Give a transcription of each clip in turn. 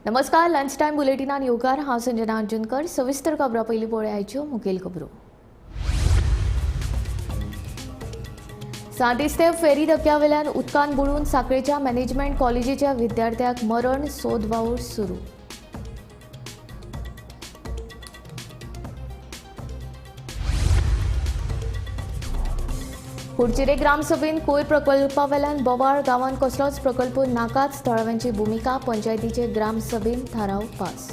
नमस्कार, lunch time बुलेटिनान येवकार. हांव संजना अंजुनकर. सविस्तर खबरां पयलीं पळोवया मुखेल खबरो. सांतिस्तेव फेरी धक्क्यावेल्यान उदकांत बुडून साखळेच्या मॅनेजमेंट कॉलेजीच्या विद्यार्थ्याक मरण, सोद वावर सुरू. कुडचिरे ग्रामसभेन कोयर प्रकल्पावेल्यान बोवाळ, गांवांत कसलोच प्रकल्प नाकाच, थळाव्यांची भुमिका. पंचायतीचे ग्रामसभेन थाराव पास.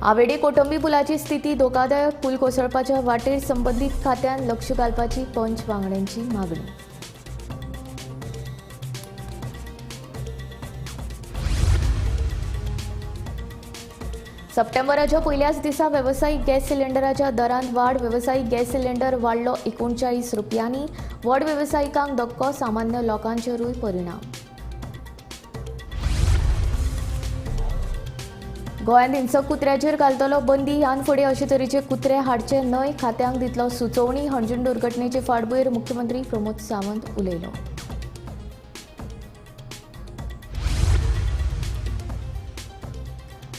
आवेडे कोटंबी पुलाची स्थिती धोकादायक, पूल कोसळपाच्या वाटेर संबंदीत खात्यान लक्ष घालपाची पंच वांगड्यांची मागणी. सप्टेंबराच्या पयल्याच दिसा वेवसायीक गॅस सिलिंडराच्या दरांत वाड. वेवसायीक गॅस सिलिंडर वाडलो 39 रुपयांनी. व्हड वेवसायिकांक धक्को, सामान्य लोकांचेरूय परिणाम. गोंयांत हिंसक कुत्र्याचेर घालतलो बंदी. ह्यान फुडें अशे तरेचे कुत्रे हाडचे न्हय, खात्यांक दितलो सुचोवणी. हणजूण दुर्घटनेचे फाटभुंयेर मुख्यमंत्री प्रमोद सावंत उलयलो.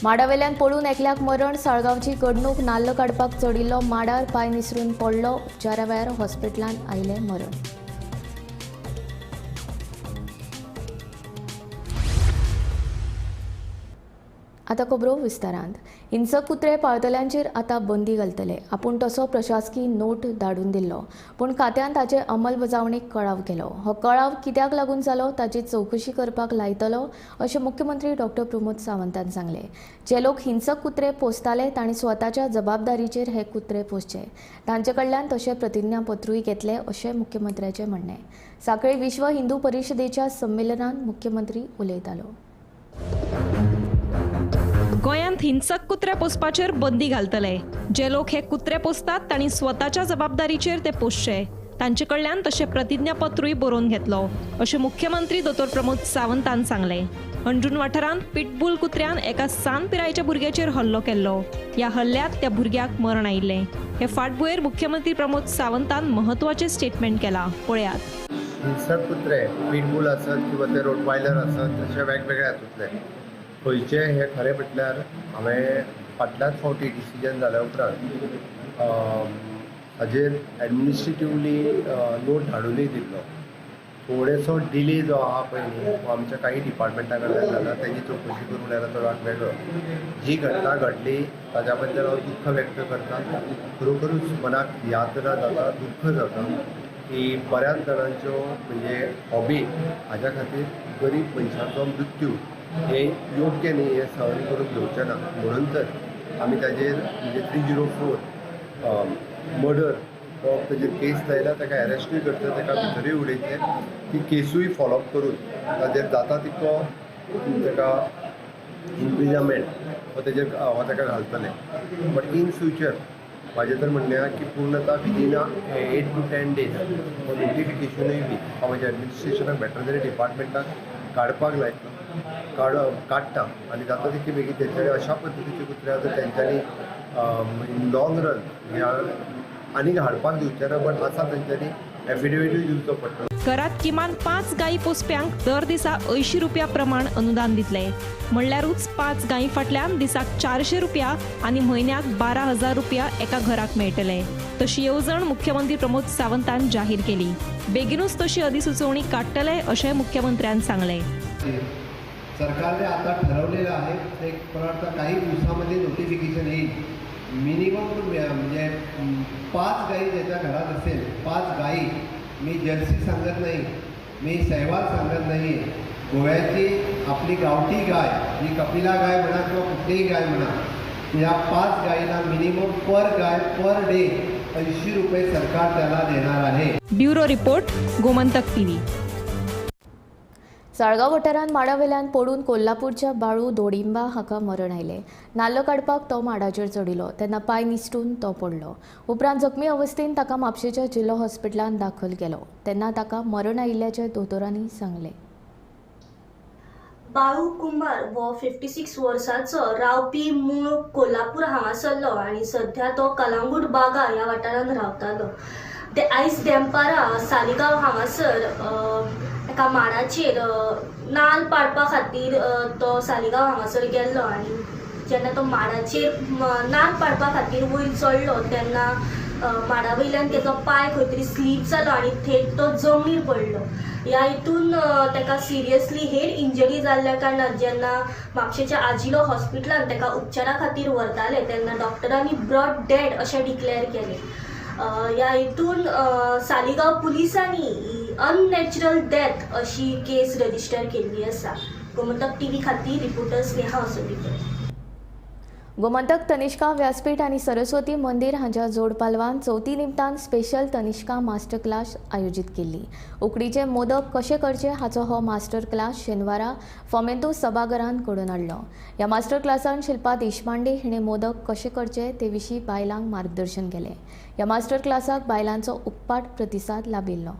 माडावेल्यान पळून एकल्याक मरण. साळगांवची घडणूक. नाल्ल काडपाक चडिल्लो माडार पांय निसरून पडलो. उपचारा वेळार हॉस्पिटलांत आयलें मरण. आतां खबरो विस्तारांत. हिंसक कुत्रे पाळतल्यांचेर आतां बंदी घालतले. आपूण तसो प्रशासकी नोट धाडून दिल्लो, पूण खात्यान ताचे अंमलबजावणेक कळाव केलो. हो कळाव कित्याक लागून जालो ताची चवकशी करपाक लायतलो, अशें मुख्यमंत्री डॉक्टर प्रमोद सावंतान सांगलें. जे लोक हिंसक कुत्रे पोसताले तांणी स्वताच्या जबाबदारीचेर हे कुत्रे पोसचे. तांचे कडल्यान तशें प्रतिज्ञापत्रूय घेतलें, अशें मुख्यमंत्र्याचें म्हणणें. साखळे विश्व हिंदू परिशदेच्या संमेलनात मुख्यमंत्री उलयतालो. गोंयांत हिंसक कुत्रे पोसपाचेर बंदी घालतले. जे लोक हे कुत्रे पोसतात तांणी स्वताच्या जबाबदारीचेर ते पोसचे. तांचे कडल्यान तशें प्रतिज्ञापत्रूय बरोवन घेतलो, अशें मुख्यमंत्री दोतोर प्रमोद सावंतान सांगलें. हणजूण वाठारांत पिटबूल कुत्र्यान एका सान पिरायेच्या भुरग्याचेर हल्लो केल्लो. ह्या हल्ल्यांत त्या भुरग्याक मरण आयिल्लें. हे फाटभुंयेर मुख्यमंत्री प्रमोद सावंतान म्हत्वाचें स्टेटमेंट केलां, पळयात. हिंसक कुत्रे पिटबूल आसत किंवा ते रोटवायलर आसत, अशे वेगवेगळे हातूंतले खंयचे हे खरें म्हटल्यार हांवें फाटल्याच फावटी डिसिजन जाल्या उपरांत हाजेर एडमिनिस्ट्रेटिवली नोट धाडूनय दिल्लो. थोडेसो डिले जो आहा पळय न्ही, हो आमच्या काही डिपार्टमेंटा कडल्यान जाला, तेजी चवकशी करूंक जाल्यार तो वाट वेगळो. जी घटना घडली ताज्या बद्दल हांव दुख्ख व्यक्त करता. खरोखरूच मनाक यातना जाता, दुख्ख जाता की बऱ्याच जाणांच्यो म्हणजे हॉबी हाज्या खातीर गरीब मनशाचो मृत्यू हे योग्य न्ही, हें सहन करून घेवचें ना. म्हणून तर आमी ताजेर म्हणजे 304 मर्डर हो ताजेर केस लायला, ताका एरेस्टूय करतले, ताका भितरूय उडयतले. ती केसूय फॉलोअप करून ताजेर जाता तितलो ताका इम्प्रिजमेंट हो ताजेर हो ताका घालतले. बट इन फ्युचर म्हाजें तर म्हणणें आहा की पूर्णता विदीन 8 to 10 days हो नोटिफिकेशनूय बी हांव म्हज्या एडमिनिस्ट्रेशनाक वेटरनरी डिपार्टमेंटाक काडपाक लायतलो, काडटा आनी जाता तितके बेगीन तेंच्यांनी अशा पद्दतीचे कुत्रे आतां तेंच्यांनी लॉंग रन ह्या आनीक हाडपाक दिवचे ना, बट आसा तेंच्यांनी एफिडेविटूय दिवचो पडटलो. घरात किमान 5 गायी पोसप्यांक दर दिसा 80 रुपया प्रमाण अनुदान दितले. म्हणल्यारूच 5 गायी फाटल्यान दिसाक 400 रुपया आनी म्हयन्याक 12,000 रुपया एका घराक मेळटले. तशी येवजण मुख्यमंत्री प्रमोद सावंतान जाहीर केली. बेगीनूच तशी अधिसुचोवणी काडटले अशें मुख्यमंत्र्यान सांगलें. सरकारने आता ठरवलेलं आहे, एक मला वाटतं काही दिवसामध्ये नोटिफिकेशन येईल. मिनिमम म्हणजे 5 गायी ज्याच्या घरात असेल, 5 गायी, मी जर्सी सांगत नाही, मी सहवाल सांगत नाही, गोव्याची आपली गावठी गाय, जी कपिला गाय म्हणा किंवा कुठलीही गाय म्हणा, या 5 गायीला मिनिमम पर गाय पर डे 80 रुपये सरकार त्याला देणार आहे. Bureau report, Gomantak TV. Saligao वाठारांत माडावेल्यान पडून कोल्हापूरच्या बाळू दोडिंबा हाका मरण आयलें. नाल्ल काडपाक तो माडाचेर चडिल्लो तेन्ना पांय निसटून तो पडलो. उपरांत जखमी अवस्थेन ताका म्हापशेच्या जिल्लो हॉस्पिटलांत दाखल केलो तेन्ना ताका मरण आयिल्ल्याचें दोतोरांनी सांगलें. बाळू कुंभार हो 56 वर्सांचो रावपी मूळ कोल्हापूर हांगासरलो आनी सध्या तो कलांगूट बागा ह्या वाठारांत रावतालो. आयज देंपारा सालिगांव हांगासर एका माडाचेर नाल पाडपा खातीर तो सालिगांव हांगासर गेल्लो आनी जेन्ना तो माडाचेर नाल पाडपा खातीर वयर चडलो तेन्ना माडा वयल्यान तेजो पांय खंय तरी स्लीप जालो आनी थेट तो जमनीर पडलो. ह्या हितून ताका सिरियसली हेड इंजरी जाल्ल्या कारणान जेन्ना म्हापशेच्या आजिलो हॉस्पिटलान ताका उपचारा खातीर व्हरताले तेन्ना डॉक्टरांनी ब्रॉड डेड अशें डिक्लेअर केलें. ह्या हितून सालिगांव पुलिसांनी अननॅचरल डेथ अशी केस रजिस्टर केल्ली आसा. गोमंतक टीव्ही खातीर रिपोर्टर स्नेहा असोलीकर. गोमंतक तनिष्का व्यासपीठ आनी सरस्वती मंदिर हांच्या जोडपालवान चवथी निमतान स्पेशल तनिष्का मास्टर क्लास आयोजीत केल्ली. उकडीचे मोदक कशे करचे हाचो हो मास्टर क्लास शेनवारा फोमेंतू सभाघरांत घडोवन हाडलो. ह्या मास्टर क्लासान शिल्पा देशपांडे हिणें मोदक कशे करचे ते विशीं बायलांक मार्गदर्शन केलें. ह्या मास्टर क्लासाक बायलांचो उप्पाट प्रतिसाद लाबिल्लो.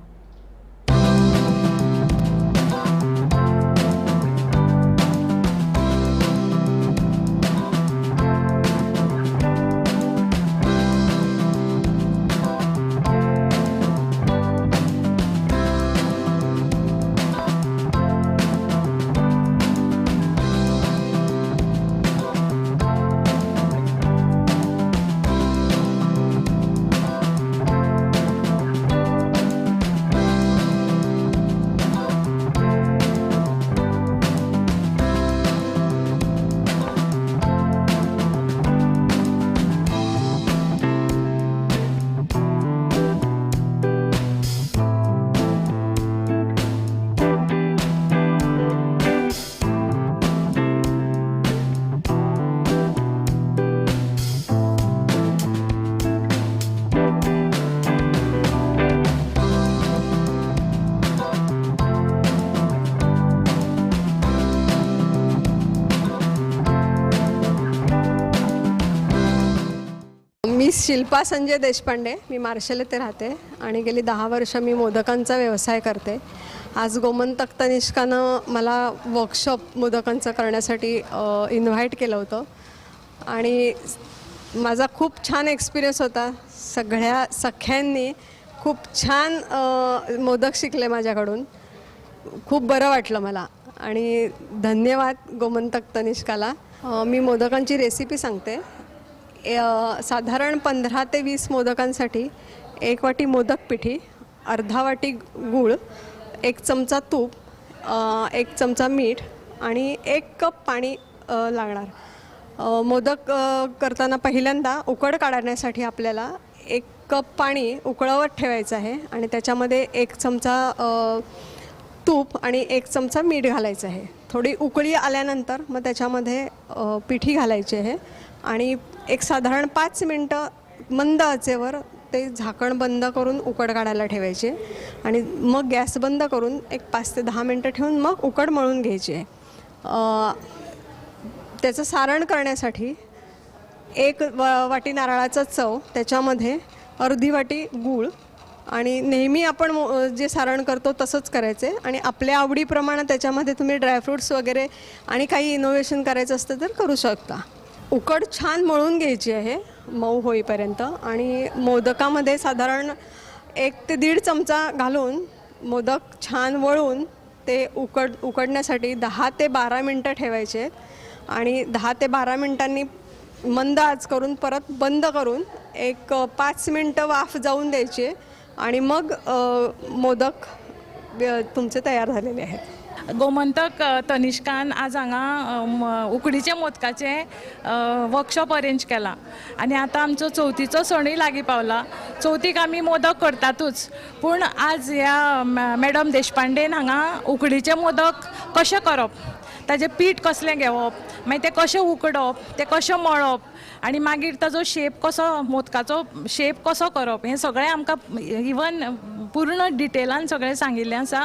मी शिल्पा संजय देशपांडे, मी मार्शल येथे राहते आणि गेली 10 वर्ष मी मोदकांचा व्यवसाय करते. आज गोमंतक तनिष्कानं मला वर्कशॉप मोदकांचं करण्यासाठी इन्व्हाइट केलं होतं आणि माझा खूप छान एक्सपिरियन्स होता. सगळ्या सख्यांनी खूप छान मोदक शिकले माझ्याकडून. खूप बरं वाटलं मला आणि धन्यवाद गोमंतक तनिष्काला. मी मोदकांची रेसिपी सांगते. साधारण 15 ते 20 मोदकांसाठी 1 वाटी मोदक पिठी, अर्धा वाटी गूळ, 1 चमचा तूप, 1 चमचा मीठ आणि 1 कप पाणी लागणार. मोदक करताना पहिल्यांदा उकड काढण्यासाठी आपल्याला 1 कप पाणी उकळवत ठेवायचं आहे आणि त्याच्यामध्ये 1 चमचा तूप आणि 1 चमचा मीठ घालायचं आहे. थोडी उकळी आल्यानंतर मग त्याच्यामध्ये पिठी घालायची आहे आणि एक साधारण 5 मिनटं मंद आचेवर ते झाकण बंद करून उकड काढायला ठेवायचे आणि मग गॅस बंद करून एक 5 ते 10 मिनटं ठेवून मग उकड मळून घ्यायची आहे. त्याचं सारण करण्यासाठी 1 वाटी नारळाचा चव, त्याच्यामध्ये अर्धी वाटी गूळ आणि नेहमी आपण जे सारण करतो तसंच करायचे आणि आपल्या आवडीप्रमाणे त्याच्यामध्ये तुम्ही ड्रायफ्रूट्स वगैरे आणि काही इनोव्हेशन करायचं असतं तर करू शकता. उकड छान मळून घ्यायची आहे मऊ होईपर्यंत आणि मोदकामध्ये साधारण 1 ते 1.5 चमचा घालून मोदक छान वळून ते उकडण्यासाठी 10 ते 12 मिनटं ठेवायचे आणि 10 ते 12 मिनटांनी मंद आच करून परत बंद करून एक 5 मिनटं वाफ जाऊन द्यायची आणि मग मोदक तुमचे तयार झालेले आहेत. गोमंतक तनिष्कान आज हांगा उकडीचे मोदकाचे वर्कशॉप अरेंज केला आनी आतां आमचो चवथीचो सणूय लागीं पावला. चवथीक आमी मोदक करतातूच, पूण आज ह्या मॅडम देशपांडेन हांगा उकडीचे मोदक कशें करप, ताजें पीठ कसलें घेवप, मागीर तें कशें उकडप, तें कशें मळप आनी मागीर ताजो शेप कसो, मोदकाचो शेप कसो करप, हें सगळें आमकां इवन पूर्ण डिटेलान सगळें सांगिल्लें आसा.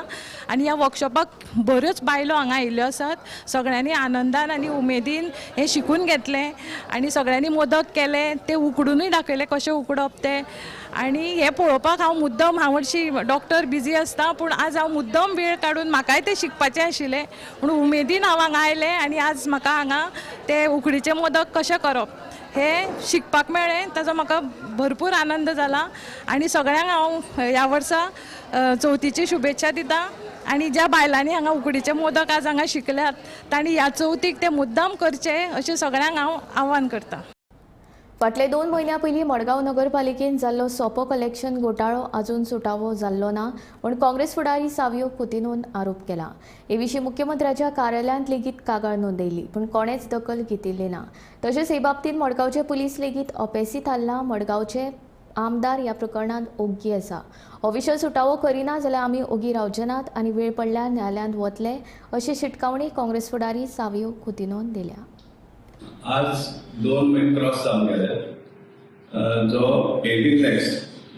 आनी ह्या वर्कशॉपाक बऱ्योच बायलो हांगा आयिल्ल्यो आसात. सगळ्यांनी आनंदान आनी उमेदीन हें शिकून घेतलें आनी सगळ्यांनी मोदक केले, ते उकडुनूय दाखयले कशें उकडप ते. आनी हें पळोवपाक हांव मुद्दम, हांव हरशीं डॉक्टर बिजी आसता, पूण आज हांव मुद्दम वेळ काडून म्हाकाय तें शिकपाचें आशिल्लें म्हणून उमेदीन हांव हांगा आयलें आनी आज म्हाका हांगा ते उकडीचे मोदक कशें करप हें शिकपाक मेळ्ळें. ताजो म्हाका भरपूर आनंद जाला आनी सगळ्यांक हांव ह्या वर्सा चवथीची शुभेच्छा दिता. आनी ज्या बायलांनी हांगा उकडीचे मोदक आज हांगा शिकल्यात तांणी ह्या चवथीक ते मुद्दाम करचे अशें सगळ्यांक हांव आव्हान करता. फाटले 2 म्हयन्या पयलीं मडगांव नगरपालिकेन जाल्लो सोपो कलेक्शन घोटाळो अजून सुटावो जाल्लो ना म्हूण काँग्रेस फुडारी सावियो कुतिन्होन आरोप केला. हे विशीं मुख्यमंत्र्याच्या कार्यालयांत लेगीत कागाळ नोंदयली, पूण कोणेच दखल घेतिल्ली ना. तशेंच हे बाबतींत मडगांवचे पुलीस लेगीत अपेसी थारला. मडगांवचे आमदार ह्या प्रकरणांत ओगी आसा. हो विशय सुटावो करिना जाल्यार आमी ओगी रावचे नात आनी वेळ पडल्यार न्यायालयांत वतले अशी शिटकावणी काँग्रेस फुडारी सावियो कुतिन्होन दिल्या. आज 2 म्हयने क्रॉस जावन गेले जो 18 लॅक्स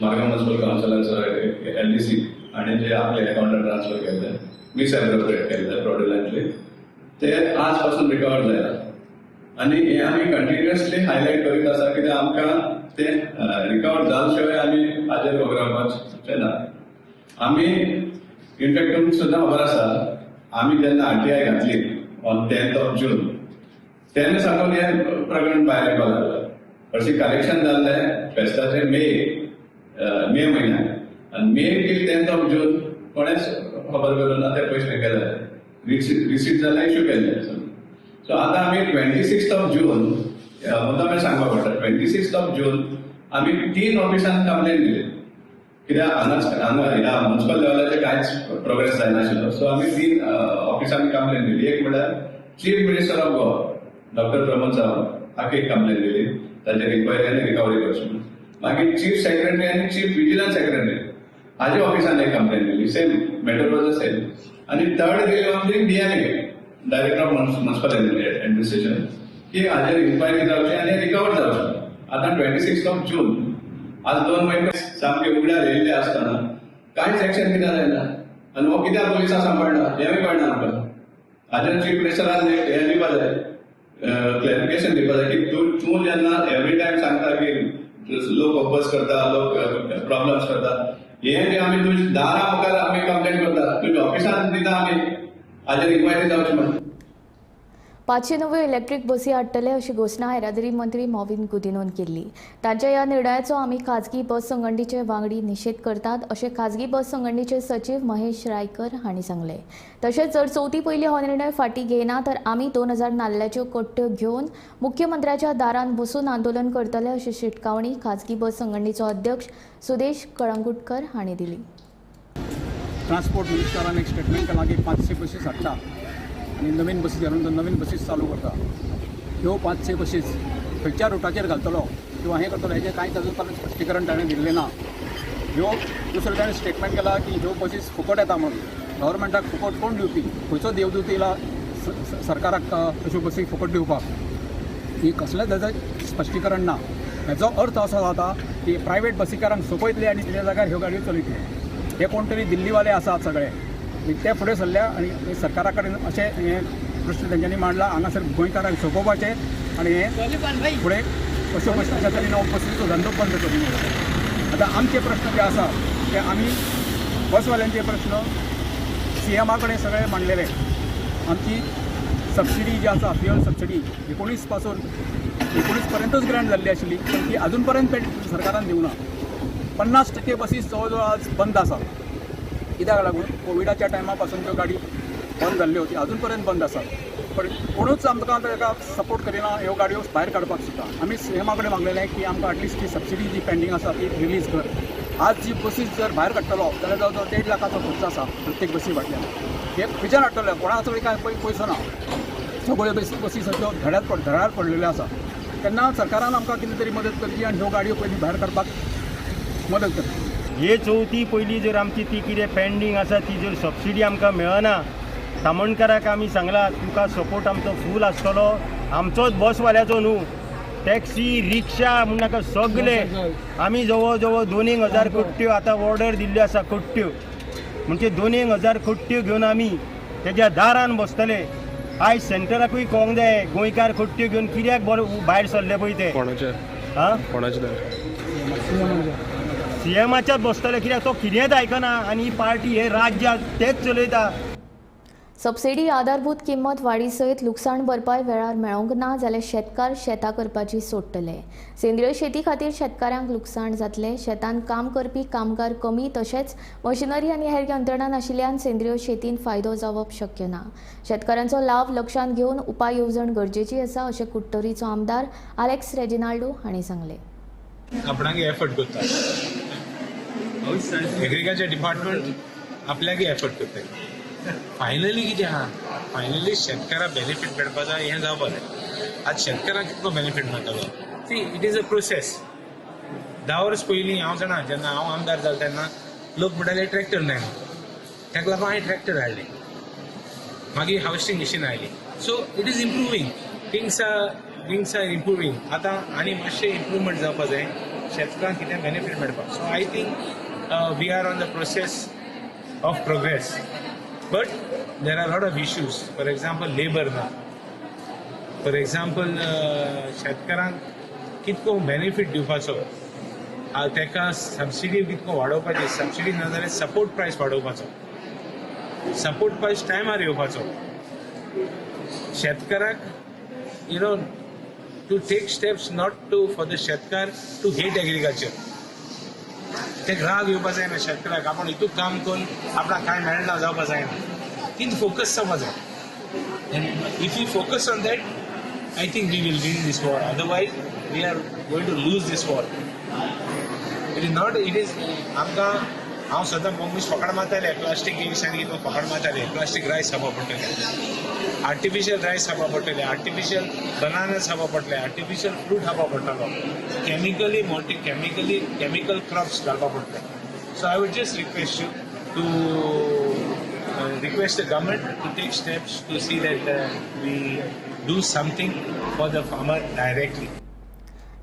मार्गांव म्युनिसिपल कावन्सिलाचो LDC आनी जे आपले अकाउंटार ट्रान्सफर केल्ले मिसएप्रोप्रिएट केल्ले फ्रॉड्युलंटली ते आज पासून रिकवर जायना. आनी हे आमी कंटिन्युअसली हायलायट करीत आसा कित्याक आमकां ते रिकवर जाल शिवाय आमी हाजेर प्रोग्रामाचे ना. आमी इनफॅक्ट तुमकां सुद्दां खबर आसा, आमी जेन्ना RTI घातली ऑन 10th of June तेन्ना साकून हें प्रकरण भायर येवपाक लागलां. हरशीं कलेक्शन जाल्लें फेस्ताचें मे म्हयन्याक आनी मे टील 10th of June कोणेच खबर करूं ना ते पयशे गेले, रिसीट जाल्यार इशू केल्ले. सो आतां आमी 26th of June मुद्दाम सांगपाक पडटा, 26th of June आमी 3 ऑफिसांत कंप्लेन दिली कित्याक हांगा ह्या म्युनिसिपल लेवलाचेर कांयच प्रोग्रेस जायनाशिल्लो. सो आमी 3 ऑफिसांनी कंप्लेन दिली. एक म्हळ्यार chief minister of Goa doctor Pramod Sawant हाका एक कंप्लेन दिली, ताचेर इन्क्वायरी आनी रिकवरी करची म्हणून. मागीर चीफ सेक्रेटरी आनी चीफ विजिलन्स सेक्रेटरी हाजे ऑफिसान एक कंप्लेन दिली, सेम मॅटर वॉज सेम. आनी थर्ड दिली आमची DMA director of municipal administration की हाजेर इन्क्वायरी जावची आनी रिकवर जावची. आतां 26th of June आज 2 म्हयने सामके उगड्यार येयल्ले आसतना कांयच एक्शन कित्याक जायना आनी हो कित्याक पुलिसां सांबाळना हेंवूय कळना आमकां. हाजेर चीफ मिनिस्टरान हें दिवपा जाय, क्लॅरिफिकेशन दिवपा जाय की तूं जेन्ना एवरी टायम सांगता की लोक अपोज करता, लोक प्रॉब्लम्स करता, हें जें आमी तुज्या दारा मुखार आमी कंप्लेन करता, तुज्या ऑफिसान दिता आमी, हाजेर इन्क्वायरी जावची म्हणून. 500 इलेक्ट्रीक बसी हाडटले अशी घोशणा येरादारी मंत्री मॉविन गुदिन्होन केल्ली. तांच्या ह्या निर्णयाचो आमी खाजगी बस संघटनेचे वांगडी निशेध करतात अशें खाजगी बस संघटनेचे सचीव महेश रायकर हांणी सांगलें. तशेंच जर चवथी पयलीं हो निर्णय फाटीं घेयना तर आमी 2000 नाल्ल्याच्यो कट्ट्यो घेवन मुख्यमंत्र्याच्या दारांत बसून आंदोलन करतले अशी शिटकावणी खाजगी बस संघटनेचो अध्यक्ष सुदेश कळंगुटकर हांणी दिली. ट्रान्सपोर्ट मिनिस्टरान एक स्टेटमेंट केलां की 500 बसीस हाडटा आनी नवीन बसीस घालून तो नवीन बसीस चालू करता. ह्यो 500 बसीस खंयच्या रुटाचेर घालतलो किंवा हें करतलो हेजें कांयच अजून पर्यंत स्पश्टीकरण ताणें दिल्लें ना. ह्यो दुसरें ताणें स्टेटमेंट केलां की ह्यो बसीस फुकट येता म्हणून. गव्हर्मेंटाक फुकट कोण दिवपी, खंयचो देवदूत येयला सरकाराक अश्यो बसी फुकट दिवपाक? ही कसलेंच ताजें स्पश्टीकरण ना. हेजो अर्थ असो जाता की प्रायवेट बसीकारांक सोंपयतले आनी तेच्या जाग्यार ह्यो गाडयो चलयतले. हे कोण तरी दिल्लीवाले आसात सगळे, ते फुडें सरल्या आनी सरकारा कडेन अशें हें प्रश्न तेंच्यांनी मांडला. हांगासर गोंयकारांक सोंपोवपाचें आनी हें फुडें अश्यो बसी अशा तरेन बसीचो धंदो बंद करून. आतां आमचे प्रश्न जे आसा ते आमी बसवाल्यांचे प्रश्न CMA कडेन सगळे मांडलेले. आमची सबसिडी जी आसा फ्युअल सबसिडी 19 पासून 19 पर्यंतच ग्रँट जाल्ली आशिल्ली, पूण ती अजून पर्यंत सरकारान दिवना. 50% बसीस जवळ जवळ आज बंद आसा. कित्याक लागून कोविडाच्या टायमा पासून त्यो गाडी बंद जाल्ल्यो ती अजून पर्यंत बंद आसा. पण कोणूच आमकां ताका सपोर्ट करिना ह्यो गाडयो भायर काडपाक सुद्दां. आमी CMA कडेन मागलेलें की आमकां एटलिस्ट ती सबसिडी जी पेंडींग आसा ती रिलीज कर. आज जी बसीस जर भायर काडटलो जाल्यार जवळ जवळ 1.5 लाखाचो खर्च आसा प्रत्येक बसी फाटल्यान. हे खंयच्यान हाडटले? कोणाचो कांय पयसो ना. सगळ्यो बसी सगळ्यो धड्यार पडलेल्यो आसा. तेन्ना सरकारान आमकां कितें तरी मदत करची आनी ह्यो गाडयो पयलीं भायर काडपाक मदत करची. हे चवथी पयलीं जर आमची ती कितें पेंडींग आसा ती जर सबसिडी आमकां मेळना, तामणकाराक आमी सांगलां तुका सपोर्ट आमचो फूल आसतलो, आमचोच बसवाल्याचो न्हू, टॅक्सी रिक्षा म्हूण नाका सगळे आमी जवळ जवळ 2000 कट्ट्यो आतां ऑर्डर दिल्ल्यो आसा कट्ट्यो, म्हणजे 2000 कट्ट्यो घेवन आमी तेज्या दारान बसतले. आयज सेंटराकूय कळोंक जाय गोंयकार कट्ट्यो घेवन कित्याक बरो भायर सरले पळय ते. कोणाचे? आं, कोणाचे? सीएमाच्याच बसतले, कित्याक तो कितेंच आयकना आनी ही पार्टी हे राज्य तेच चलयता. सबसिडी आधारभूत किंमत वाडी सयत लुकसाण भरपाय वेळार मेळोंक ना जाल्यार शेतकार शेतां करपाची सोडटले. सेंद्रीय शेती खातीर शेतकारांक लुकसाण जातलें. शेतांत काम करपी कामगार कमी तशेंच मशिनरी आनी हेर यंत्रणा नाशिल्ल्यान सेंद्रीय शेतीन फायदो जावप शक्य ना. शेतकारांचो लाव लक्षांत घेवन उपाय येवजण गरजेची आसा अशें कुडटरीचो आमदार आलेक्स रेजिनाल्डो हांणी सांगलें. आपणाक एफर्ट करता एग्रीकल्चर डिपार्टमेंट आपल्याक एफर्ट करता. फायनली कितें आहा, फायनली शेतकाराक बेनिफीट मेळपा जाय, हें जावपा जाय. आज शेतकाराक कितलो बेनिफीट मेळटलो? See, it is a process. 10 वर्स पयलीं हांव जाणा, जेन्ना हांव आमदार जालो तेन्ना लोक म्हणटाले ट्रॅक्टर मेळना, ताका लागून हांवें ट्रॅक्टर हाडले, मागीर हार्वेस्टींग मशीन आयली. So it is improving, things are improving. आतां आनी मातशें इम्प्रूवमेंट जावपा जाय, शेतकारांक कितें बेनिफीट मेळपाक. So I think we are on the process of progress. But there are lot of issues. For example, labour ना. फॉर एक्झाम्पल, शेतकारांक कितको बेनिफीट दिवपाचो, ताका सबसिडी कितको वाडोवपाची, सबसिडी ना जाल्यार सपोर्ट प्रायस वाडोवपाचो, सपोर्ट प्रायस टायमार येवपाचो. शेतकाराक you know to take steps not to for the शेतकार टू हेट एग्रीकल्चर. ते राग येवपा जायना शेतकाराक, आपूण हितून काम करून आपणाक कांय मेळना जावपा जायना, तितून फोकस जावपा जाय. And if you focus on that, I think we will win this war. Otherwise we are going to lose this war. It is not, it is आमकां, हांव सदां मनीस फकड मारताले प्लास्टीक विशयान, कितें फकड मारताले, प्लास्टीक रायस खावपा पडटले, आर्टिफिशियल रायस खावपा पडटले, आर्टिफिशियल बनानास खावपा पडटले, आर्टिफिशियल फ्रूट खावपा पडटलो, केमिकली मोटी केमिकली केमिकल क्रॉप्स घालपा पडटले. So I would just request you to request the government to take steps to see that we do something for the farmer directly.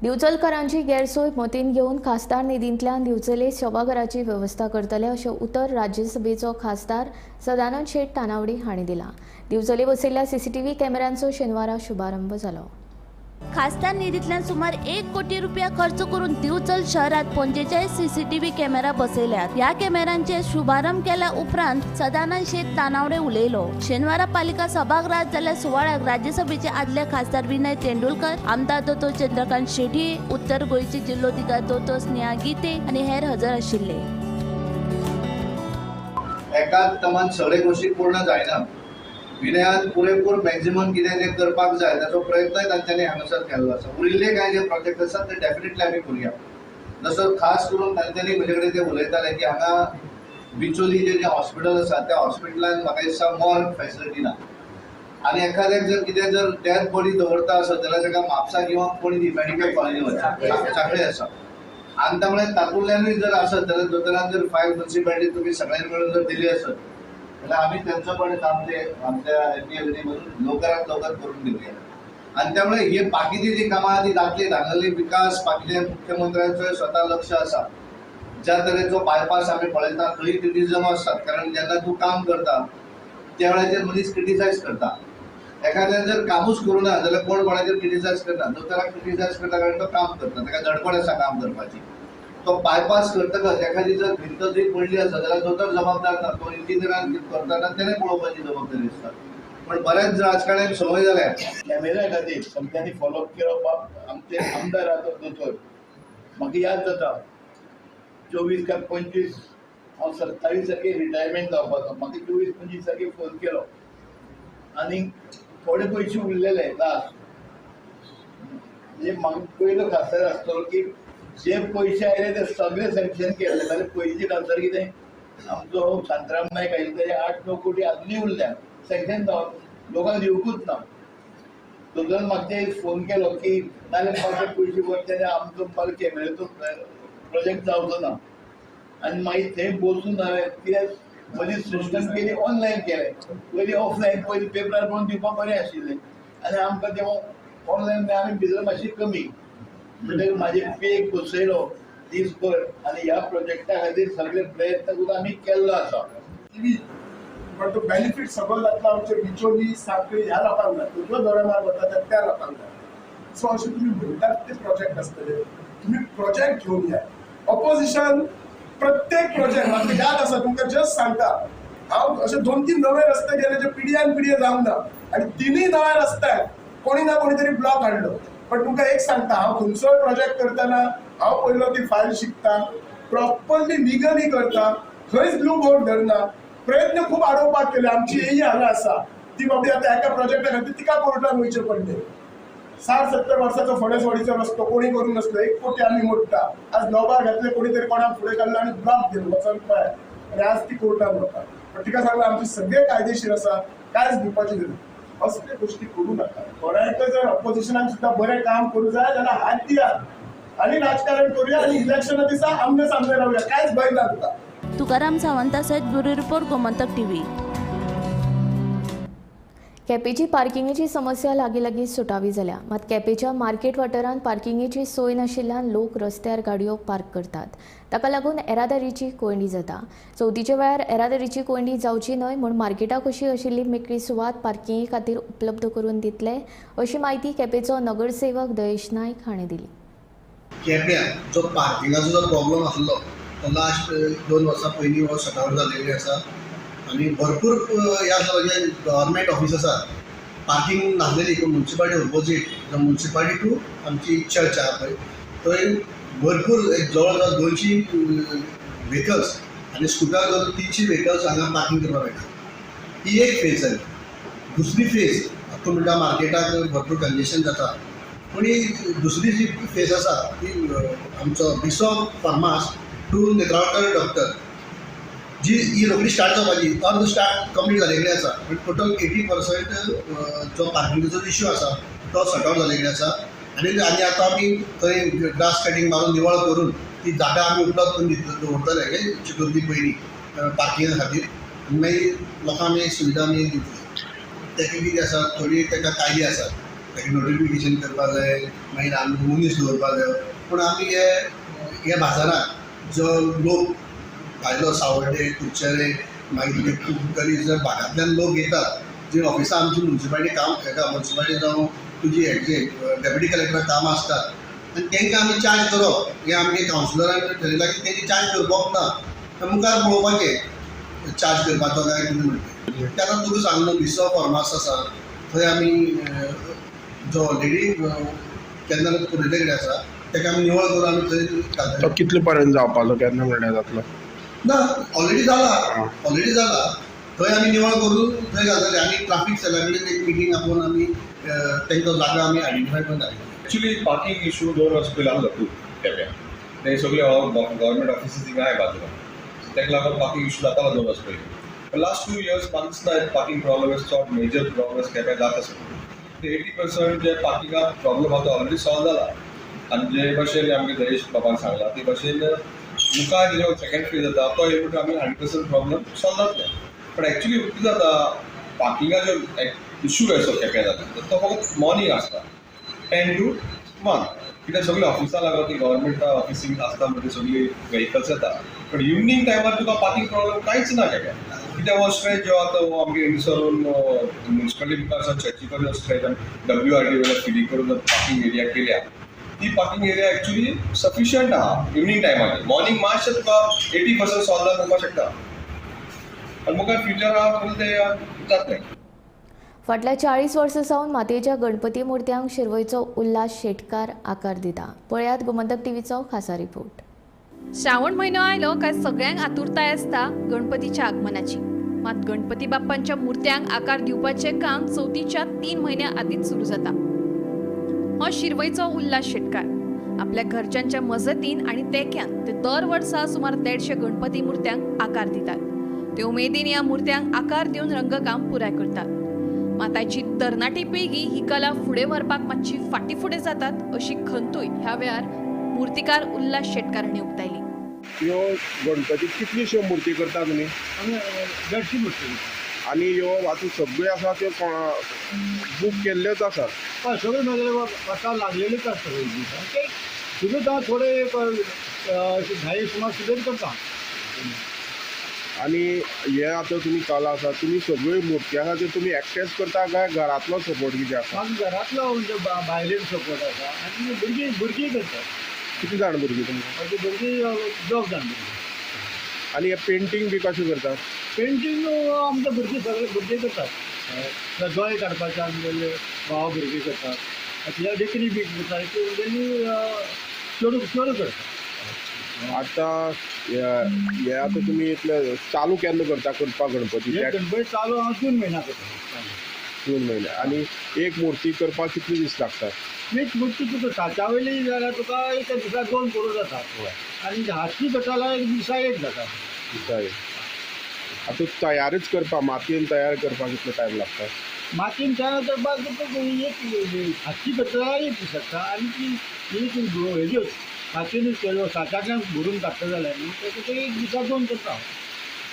दिवचलकरांची गैरसोय मतीन घेवन खासदार निधींतल्यान दिवचले सभाघराची वेवस्था करतले अशें उतर राज्यसभेचो खासदार सदानंद शेट तानावडी हांणी दिलां. दिवचले बसयल्ल्या सीसीटीव्ही कॅमेऱ्यांचो शेनवारा शुभारंभ जालो. खासदार निधींतल्यान सुमार 1 कोटी रुपया खर्च करून दिवचल शहरात 45 सीसीटीव्ही कॅमेरा बसयल्यात. ह्या कॅमेरांचे शुभारंभ केल्या उपरांत सदानंद शेट तानावडे उलयलो. शेनवारा पालिका सभागृहात जाल्ल्या सुवाळ्याक राज्यसभेचे आदले खासदार विनय तेंडुलकर, आमदार दोतोर चंद्रकांत शेट्ये, उत्तर गोंयचे जिल्लोधिकारी दोतोर स्नेहा गीते आनी हेर हजर आशिल्ले. एकाच तमान सगळे गोष्टी पूर्ण जायना. विनयान पुरेपूर मॅक्झिमम कितें जें करपाक जाय ताचो प्रयत्नय तांच्यांनी हांगासर केल्लो आसा. उरिल्ले कांय जे प्रोजेक्ट आसात ते डेफिनेटली आमी करुया. जसो खास करून तांच्यांनी म्हजे कडेन ते उलयताले की हांगा बिचोली जें हॉस्पिटल आसा त्या हॉस्पिटलान म्हाका दिसता मॉर्ग फॅसिलिटी ना, आनी एखाद्याक जर कितें जर डेथ बॉडी दवरता आसत जाल्यार ताका म्हापसा किंवा पणजी मेडिकल कॉलेजी वचचें सांखळे आसा. आनी त्यामुळे तातूंतल्यानूय जर आसत जाल्यार दोतोरान जर फायल म्युनिसिपालिटी तुमी सगळ्यांनी मेळून जर दिली आसत जाल्यार आमी त्यांचं पण काम ते आमच्या एमपी मधून लवकरात लवकर करून घेऊया. आणि त्यामुळे हे बाकीची जी कामां आहा ती जातली. हांगासरली विकास बाकीचे मुख्यमंत्र्यांचो स्वता लक्ष आसा. ज्या तरेचो बायपास आमी पळयता थंय क्रिटिझम आसतात, कारण जेन्ना तूं काम करता त्या वेळाचेर मनीस क्रिटिसायज करता. एखाद्यान जर कामूच करूं ना जाल्यार कोण कोणाचेर क्रिटिसायज करना, दोतोराक क्रिटिसायज करता कारण तो काम करता, ताका धडपड आसा काम करपाची. तो बायपास करतकच एखादी जर भिंत जरी पडली आसा जाल्यार दोतोर जबाबदार ना, तो इंजिनियरान कितें करता तेणें पळोवपाची जबाबदारी आसता. पण बऱ्याच राजकारण्यांक संवय जाल्या कॅमेरा खातीर सगळ्यांनी फॉलोअप केलो. बाब आमचे आमदार आसा दोतोर, म्हाका याद जाता 24 काय 25 हांव 27 तारखेक रिटायरमेंट जावपाचो, म्हाका 24-25 तारखेक फोन केलो आनी थोडे पयशे उरलेले लास्ट. म्हणजे म्हाका पयलो खासदार आसतलो की जे पयशे आयले ते सगळे सँक्शन केले. जाल्यार पयलींचे खासदार कितें आमचो शांतराम नायक आशिल्लो तेजे 8-9 कोटी आजुनूय उरल्या, सँक्शन जावन लोकांक दिवकूच ना. दोतोरान म्हाका ते फोन केलो की नाजाल्यार म्हाका पयशे व्हर, तेन्ना आमचो म्हाका कॅमेराचो प्रोजेक्ट जावचो ना. आनी मागीर थंय बसून हांवें कित्याक म्हजी सिस्टम केली ऑनलायन केलें. पयलीं ऑफलायन, पयलीं पेपरार बरोवन दिवपाक बरें आशिल्लें आनी आमकां तें ऑनलायन आमी भितर मातशी कमी. म्हणटकीर म्हाजे पेक बसयलो दीसभर आनी ह्या प्रोजेक्टा खातीर सगळे प्रयत्न करून आमी केल्लो आसा. पण तो बेनिफीट सगळो जातलो आमचे बिचोली सांखळी ह्या लोकांक जाता, जो दोरेमार वता त्या लोकांक जाता. सो अशें तुमी म्हणटात ते प्रोजेक्ट आसतले, तुमी प्रोजेक्ट घेवन या. ऑपोजिशन प्रत्येक प्रोजेक्ट म्हाका याद आसा, तुमकां जस्ट सांगता हांव, अशे 2-3 नवे रस्ते गेले जे पिढ्यान पिढये जावंक ना आनी तिनूय नव्या रस्त्याक कोणी ना कोणी तरी ब्लॉक हाडलो. पण तुमकां एक सांगता, हांव खंयचोय प्रोजेक्ट करतना हांव पयलो ती फायल शिकता, प्रॉपरली लिगली करता, खंयच ब्लू बोर्ड धरना. प्रयत्न खूब आडोवपाक केले. आमची ही हांगा आसा ती बाबडी आतां एका प्रोजेक्टा खातीर तिका कोर्टान वयचें पडलें. 60-70 वर्साचो फणसवाडीचो रस्तो कोणी करूंक नासलो, 1 कोटी आमी मोडटा. आज लोबार घातले, कोणी तरी कोणाक फुडें काडलो आनी ब्लॉक दिलो वचून पळय, आनी आज ती कोर्टान वता. पण तिका सांगलां आमचे सगळे कायदेशीर आसा, कांयच भिवपाची गरज. असले गोष्टी करू नका. कोणाकय जर ऑपोजिशनान सुद्दां बरें काम करूं जाय जाल्यार हात दियात आनी राजकारण करूया आनी इलेक्शना दिसा आमने सामने रावया, कांयच भंय ना तुका. तुकाराम सावंता सयत ब्युरो रिपोर्ट, गोमंतक टीव्ही. केपेची पार्किंगेची समस्या लागीं लागीं सुटावी जाल्या. मात केपेच्या मार्केट वाठारांत पार्किंगेची सोय नाशिल्ल्यान लोक रस्त्यार गाडयो पार्क करतात. ताका लागून येरादारीची कोंयडी जाता. चवथीच्या वेळार येरादारीची कोंयडी जावची न्हय म्हूण मार्केटा कशी आशिल्ली मेकळी सुवात पार्किंगे खातीर उपलब्ध करून दितले अशी म्हायती केपेचो नगरसेवक दयेश नायक हाणें दिली. केप्यां जो पार्किंगाचो जो प्रॉब्लम आसलो तो लास्ट 2 वर्सां पयलीं हो सॉर्ट आवट जाल्लेली आसा आनी भरपूर ह्या आसा जे गव्हर्मेंट ऑफिस आसा पार्किंग नासलेली, पूण मुन्सिपालिटी ओपोजीट मुन्सिपालिटी टू आमची चर्च आहा पळय थंय भरपूर एक जवळ जवळ 200 व्हेकल्स आनी स्कुटर धरून 300 व्हेकल्स हांगा पार्किंग करपाक मेळटा. ही एक फेज जाली. दुसरी फेज तूं म्हणटा मार्केटाक भरपूर कंजेशन जाता, पूण ही दुसरी जी फेज आसा ती आमचो बिसो फार्मास टू नेत्रावळकर डॉक्टर जी ही रोखडी स्टार्ट जावपाची, अर्द स्टार्ट कंप्लीट जाल्ले कडेन आसा. पूण टोटल 80% जो पार्किंगाचो इश्यू आसा तो सॉर्ट आवट जाल्ले कडेन आसा. आनी आनी आतां आमी थंय ग्रास कटींग मारून निवळ करून ती जागा आमी उपलब्ध करून दवरतले चतुर्थी पयलीं पार्किंगा खातीर. मागीर लोकांक आमी सुविधा आमी दितले. तेका कितें आसा थोडी तेका कायदे आसात, ताका नोटिफिकेशन करपाक जाय, मागीर आमी मनीस दवरपाक जाय. पूण आमी हे ह्या बाजारांत जो लोक भायलो सावड्डे, कुडचडे, मागीर तुजे खूब भागांतल्यान लोक येतात जी ऑफिसां आमची मुन्सिपालिटी काम हेका मुन्सिपालिटी जावं तुजी हेजे डेप्युटी कलेक्टर कामां आसतात आनी तांकां आमी चार्ज करप हें आमगे कावन्सिलरान ठरयलां की तेंची चार्ज करपाक ना, मुखार पळोवपाचें चार्ज करपाचो काय कितें म्हणटा तें. आतां तुका सांगलो बिसो फार्मास आसा थंय आमी जो ऑलरेडी केन्ना पुरयल्ले कडेन आसा ताका आमी निवळ करून आमी थंय घालतले. कितले पर्यंत जावपाचो, केन्ना म्हणल्यार जातलो? ना, ऑलरेडी जाला, ऑलरेडी जाला. थंय आमी निवळ करून थंय घालतले आनी ट्राफीक सेला कडेन एक मिटींग आपोवन आमी तांकां जागा आमी आयडेंटिफाय करून धाडटले. एक्चुली पार्किंग इशू 2 वर्सां पयलीं आसलो खूब केप्यां. ते सगळे गव्हर्मेंट ऑफिसीस थिंगा आहाय बाजूला, ताका लागून पार्किंग इशू जातालो 2 वर्सां पयलीं. लास्ट 2 इयर्स म्हाका दिसता पार्किंग प्रॉब्लम चड मेजर प्रॉब्लम केप्यां जाता आसलो. ते 80% जे पार्किंगा प्रॉब्लम आसा तो ऑलरेडी सॉल्व जाला. आनी जे भशेन आमगे दयेश बाबान सांगलां ते भशेन मुखार जो सेकेंड फेज जाता तो येवन आमी 100% प्रॉब्लम सॉल्व जातले. पण एक्चुली कितें जाता पार्किंगा जो इशू असो केप्यां जाता तो फक्त मॉर्निंग आसता 10 to 1, कित्याक सगळीं ऑफिसां लागता ती गव्हर्मेंट ऑफिसींग आसता म्हणटकीर सगळीं व्हेकल्स येता. पण इवनींग टायमार तुका पार्किंग प्रॉब्लम कांयच ना केप्यां. कित्याक हो स्ट्रेच जो आतां हो आमगे हिंगसरून मुन्सिपालिटी मुखार आसा चर्ची कडेन स्ट्रेच WRD वयल्यान फिलिंग करून पार्किंग एरिया केल्या ती पार्किंग एरिया एक्चुली सफिशियंट आहा इवनींग टायमाचेर. मॉर्निंग मातशें तुका 80% सॉल्व जावन म्हणपाक शकता आनी मुखार फ्युचर आहा फूल ते जातलें. फाटल्या 40 वर्सां सावन मातयेच्या गणपती मुर्त्यांक शिरवयचो उल्हास शेटकार आकार दिता. पळयात गोमंतक टीव्हीचो खासा रिपोर्ट. श्रावण म्हयनो आयलो काय सगळ्यांक आतुरताय आसता गणपतीच्या आगमनाची. मात गणपती बाप्पांच्या मुर्त्यांक आकार दिवपाचें काम चवथीच्या 3 म्हयन्यां आदींच सुरू जाता. हो शिरवयचो उल्हास शेटकार आपल्या घरच्यांच्या मजतीन आनी तेक्यान ते दर वर्सा सुमार 150 गणपती मुर्त्यांक आकार दितात. ते उमेदीन ह्या मुर्त्यांक आकार दिवन रंगकाम पुराय करतात. माताची तरणाटी पिळगी ही कला फुडें व्हरपाक मातशी फाटीं फुडें जातात अशी खंतूय ह्या वेळार मुर्तीकार उल्हास शेटकार हांणी उक्तायली. ह्यो गणपती कितलीश्यो मुर्ती करता तुमी? आमी 150 मुर्ती. आनी ह्यो आतां सगळ्यो आसा त्यो बूक केल्ल्योच आसा? हय, सगळ्यो म्हजे आतां लागलेल्योच आसा सगळ्यो. सुद्दां हांव थोडे एक 10 सुमार सुद्दां करता. आनी हे आतां तुमी कला आसा, तुमी सगळ्यो मुर्ती आसा त्यो तुमी एकटेच करता काय घरांतलो सपोर्ट कितें आसा? आमकां घरांतलो म्हणजे बायलेन सपोर्ट आसा आनी भुरगीं भुरगीं करतात. कितली जाण भुरगीं तुमकां? म्हाजी भुरगीं 2 जाण भुरगीं. आनी हे पेंटींग बी कशें करता? पेंटींग आमच्या भुरगीं सगळे भुरगीं करतात. दोळे काडपाचे आमगेले भाव भुरगीं करतात. आतां देखणी बी करतात, तेगेली चेडूं चेडूं करता. आतां हे आतां तुमी इतले चालू केन्ना करता करपाक गणपती? गणपती चालू हांव जून म्हयन्या करता. जून म्हयन्या. आनी एक मूर्ती करपाक कितले दीस लागतात? एक मूर्ती तुका साच्या वयली जाल्यार तुका एका दिसा 2 करूं जाता, आनी हाती करता जाल्यार एक दिसा 1 जाता. दिसा 1. आतां तयारच करपाक मातयेन तयार करपाक कितलो टायम लागता? मातयेन तयार करपाक तुका एक हाती करता जाल्यार 1 दीस लागता, आनी ती एक हेज्योच मातयेनूच केल्यो साच्यातल्यान भरून काडटा जाल्यार न्हू तेका एक दिसा 2 करता.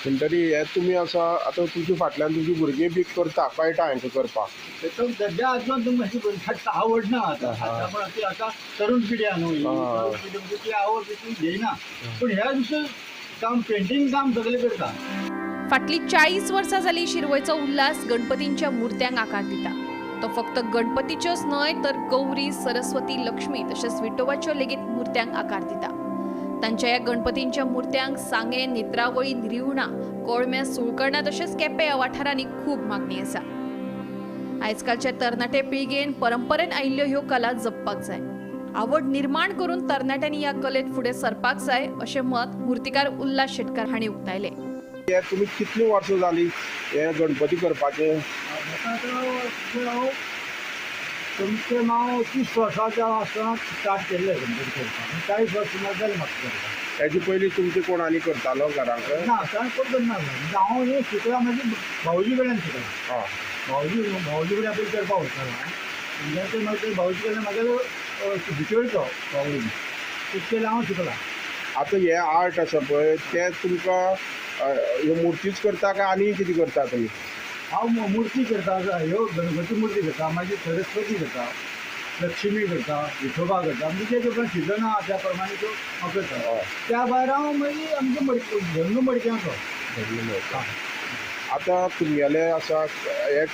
म्हणटरी हे तुमी आसा आतां तुमच्या फाटल्यान तुमची भुरगीं बी करता, कळटा हांकां करपाक? तेतून सद्या आजून तुमकां भुरग्यांक आवड ना आतां. आतां पण ती आतां तरूण पिढी आहा न्हू, तरूण पिढी म्हणजे ती आवड तितली घेयना, पूण ह्या दुसरें काम पेंटींग काम सगळें करता. फाटलीं 40 वर्सां जालीं शिरवयचो उल्हास गणपतींच्या मुर्त्यांक आकार दिता. तो फक्त गणपतीच्योच न्हय तर गौरी, सरस्वती, लक्ष्मी तशेंच विठोबाच्यो लेगीत मुर्त्यांक आकार दिता. तांच्या ह्या गणपतींच्या मुर्त्यांक सांगें, नेत्रावळी, रिवणा, कोळम्या, सुळकर्णा तशेंच केपें ह्या वाठारांनी खूब मागणी आसा. आयजकालचे तरणाटे पिळगेन परंपरेन आयिल्ल्यो ह्यो कला जपपाक जाय. आवड निर्माण करून तरणाट्यांनी ह्या कलेत फुडें सरपाक जाय अशें मत मुर्तीकार उल्हास शेटकार हांणी उक्तायलें. हे तुमी कितलीं वर्सां जालीं हे गणपती करपाचे? म्हाका तुमचें हांव 30 वर्सांच्या आसतना स्टार्ट केल्लें गणपती करपाक. 40 वर्सां सुमार जालें म्हाका करपाक. हेजे पयलीं तुमचे कोण आनी करतालो घरांक? ना, कारण कोण करना. म्हणजे हांव हें शिकलां म्हाजी भावजी कडल्यान शिकलां. भावजी कडेन पयलीं करपाक वतालो हांव. ते मागीर भावजी कडल्यान म्हागेलो भितरचो भावजी तितकें हांव शिकलां. आतां हें आर्ट आसा पळय तें तुमकां ह्यो मुर्तीच करता काय आनी कितें करता तुमी? हांव मुर्ती करता, ह्यो गणपती मुर्ती करता, मागीर सरस्वती करता, लक्ष्मी करता, विठोबा करता. म्हणजे जे जे सिजन आहा त्या प्रमाणे त्यो हांव करता. त्या भायर हांव मागीर आमचे मडके धंदो मडक्यांचो. आतां तुमगेले आसा एक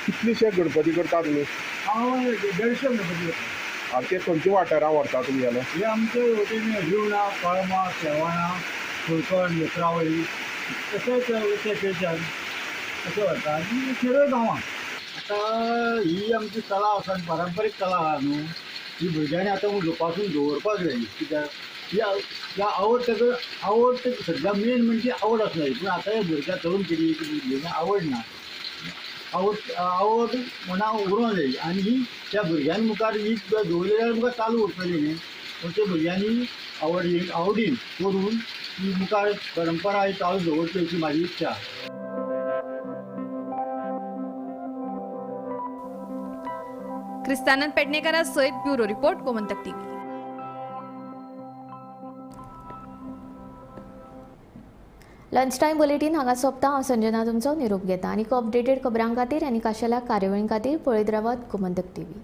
कितलेशे गणपती करता तुमी? हांव 150 गणपती करता. ते खंयच्या वाठारां व्हरता तुमगेले? हे आमचे वटेन रिवणा, कळमा, केवाणा, सुळकण, नेत्रावळी तशेंच केपेच्यान अशें व्हरता आनी शिरोय गांवांत. आतां ही आमची कला आसा, पारंपारीक कला आहा न्हू, ही भुरग्यांनी आतां जोपासून दवरपाक जाय. कित्याक ही आवड ताका आवड सद्या मेन म्हणजे आवड आसना, पूण आतां ह्या भुरग्यां तरूण पिळगेक भुरग्यांक आवड ना. आवड आवड म्हणा उरोंक जाय आनी ही त्या भुरग्यां मुखार ही दवरली जाल्यार मुखार चालू उरतली न्ही. पूण त्या भुरग्यांनी आवड आवडीन करून ही मुखार परंपरा ही चालू दवरची अशी म्हाजी इच्छा. क्रिस्तानंद पेडणेकरा सयत bureau report, Gomantak TV. Lunch time bulletin हांगा सोंपता. हांव संजना तुमचो निरोप घेता आनी अपडेटेड खबरां खातीर आनी खाशेल्या कार्यावळीं खातीर पळयत रावात गोमंतक टीव्ही.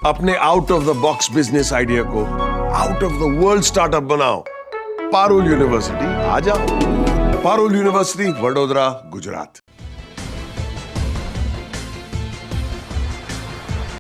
अपने out of the box business idea को out of the world startup बनाओ. पारुल यूनिवर्सिटी आ जाओ. पारुल यूनिवर्सिटी, वडोदरा, गुजरात.